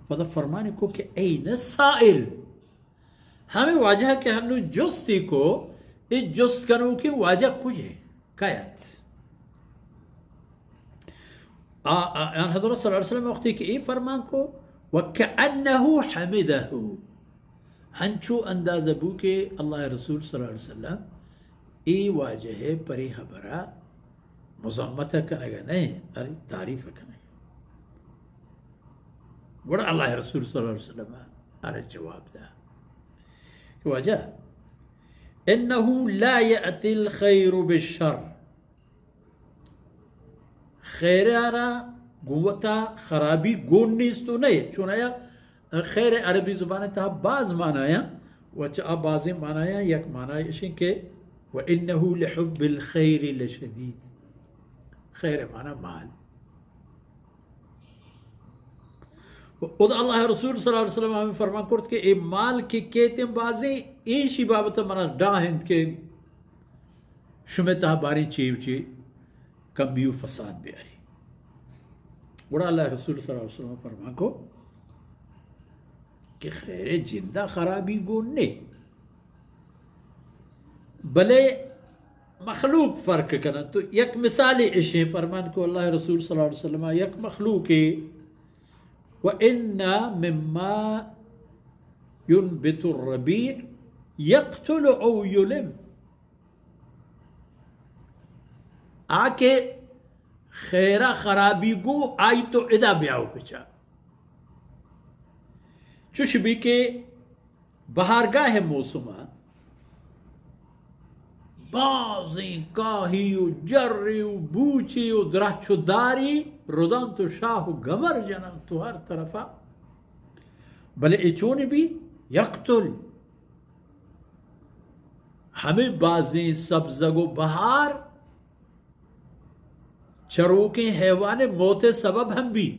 پدا فرمانی کو کہ این السائل، ہمیں واجہ کہ ہنو جستی کو، اے جست کنوکیں واجہ کجے کیت؟ آ، آ، آن حضرت صلی اللہ علیہ وسلم وقتی کہ اے فرمان کو، وکأنه حمده، ہنچو اندازہ بو کہ اللہ رسول صلی اللہ علیہ وسلم اے واجہ پری حبرہ مذمت کنگا نہیں، ارے تعریف کنگا۔ گڑا اللہ رسول صلی اللہ علیہ وسلم ارے جواب دا کہ واجہ، انه لا یأتی الخیر بالشر، خیر آرا گوتا خرابی گون نیست و نہیں، چون آیا خیر عربی زبان تہا باز معنایا و چہ آ بازیں معنایا یک معنای اشیں کہ و انه لحب الخیر لشدید، خیر معنی مال۔ و خود اللہ رسول صلی اللہ علیہ وسلم ہمیں فرمان کرت کہ اے مال کہ کیتیں بازیں، ایشی بابت منا ڈاہ انت کہ شمے تہا باریں چی و چی کمی و فساد بیاری۔ گڑا اللہ رسول صلی اللہ علیہ وسلم فرمان کو کہ خیر جندا خرابی گون نے، بلے مخلوق فرق کنن۔ تو یک مثال اشیں، فرمان کو اللہ رسول صلی اللہ علیہ وسلم یک مخلوق، و ان مما ينبت الربيع يقتل او يلم، آ کہ خیرا خرابی گو، آئی تو ادا بیاو پچا۔ چوش بی کہ بہارگاہ موسم ء بازیں کاہی و جری و بوچی و درہچ و داری ردنت و شاہ و گمر جننت و ہر طرفا، بلے اے چون بی؟ یقتل۔ ہمے بازیں سبزگ و بہار چروکیں حیوان موت سبب ہم بی۔